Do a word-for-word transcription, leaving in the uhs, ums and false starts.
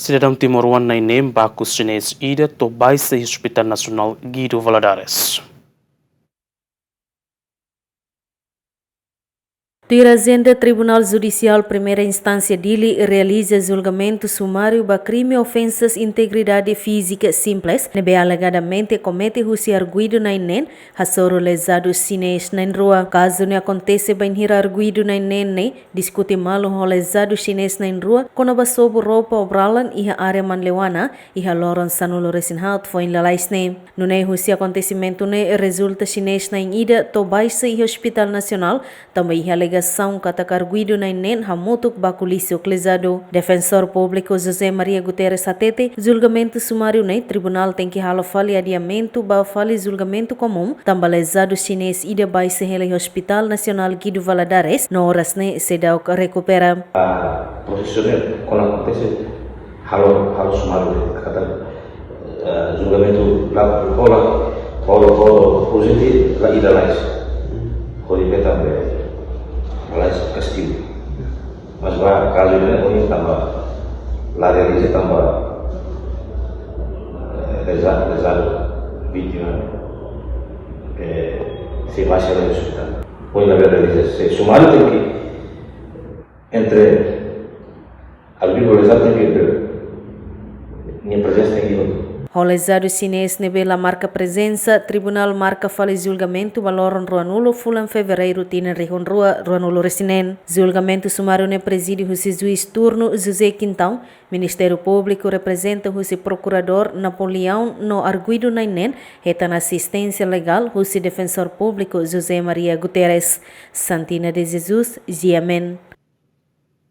Sidadaun timoroan na'in-neen baku xinés ida to'o baixa iha Hospital Nasionál Guido Valadares. Tuir ajenda, Tribunál Judisiál Primeira Instánsia Dili realiza julgamentu sumáriu ba krime ofensas integridade fízika simples ne'ebé alegadamente komete husi arguidu na'in-neen hasoru lezadu xinés na'in-rua. Kazu ne'e akontese bainhira arguidu na'in-neen ne'e diskute malu ho lezadu xinés na'in-rua kona-ba sobu roupa obralan iha área Manleuana iha loron sanulu-resin-haat foin lalais ne'e. Nune'e husi akontesimentu ne'e rezulta xinés na'in-ida to'o baixa iha Hospital Nasionál, tanba iha alegasaun katak arguidu na'in-neen hamutuk baku lisuk lezadu. Defensór Públiku José Maria Guterres hatete, julgamentu sumáriu ne'e tribunál tenke halo fali adiamentu ba fali julgamentu komún, tanba lezadu xinés ida baixa hela iha Hospital Nasionál Guido Valadares, no oras ne'e seidauk rekupera. Ah, prosesu ne'e kuandu akontese halo, halo sumáriu de'it, katak, eh, julgamentu la hola, hola, hola urjente la iha lalais. Hodi beta be lalais kastigu. Mas ba kazu ne'e ohin tanba la realiza tanba, eh, leza-, lezadu vítima, eh, sei baixa iha ospitál. Ohin la realiza, se sumáriu tenke entre arguidu ho lezadu tenke nia prezensa tenke iha. Ho lezadu xinés ne'ebé la marka prezensa, tribunál marka fali julgamentu ba loron ruanulu fulan Fevereiru tinan rihun rua ruanulu-resin-neen. Julgamentu sumáriu ne'e prezide husi juís turnu José Quintão, Ministériu Públiku reprezenta husi Prokuradór Napoleão no arguidu na'in-neen hetan asisténsia legál husi Defensór Públiku José Maria Guterres. Santina de Jesus, G M N.